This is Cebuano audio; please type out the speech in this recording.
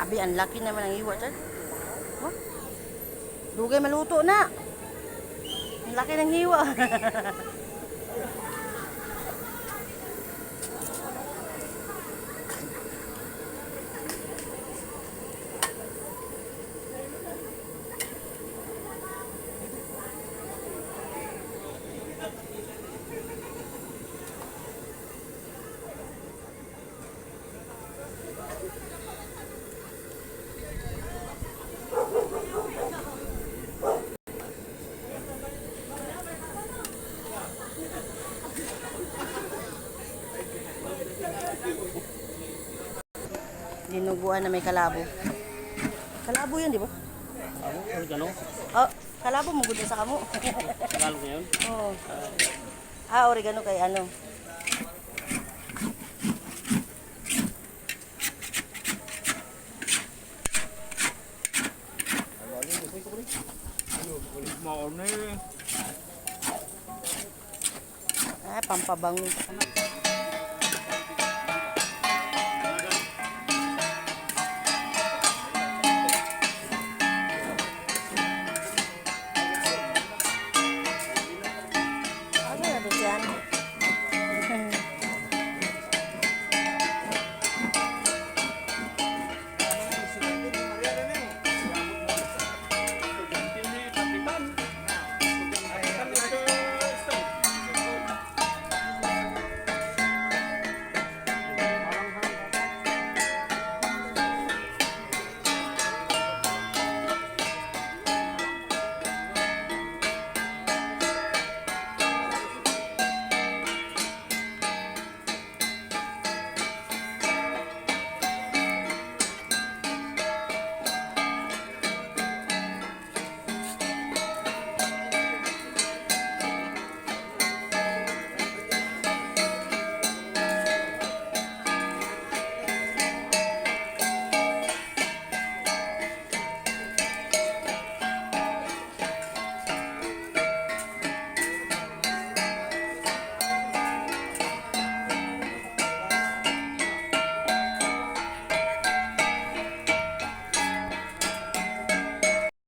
Grabe, ang laki naman ang hiwa, sir. Oh. Dugay maluto na. Ang laki ng hiwa. Dinuguan na may kalabo. Kalabo yan, di ba? Amo, oregano. Oh, kalabo mo gud sa kamo. Tagalog na yun. Oo. Ah, oregano kay ano. Maone. Ah, pampabango.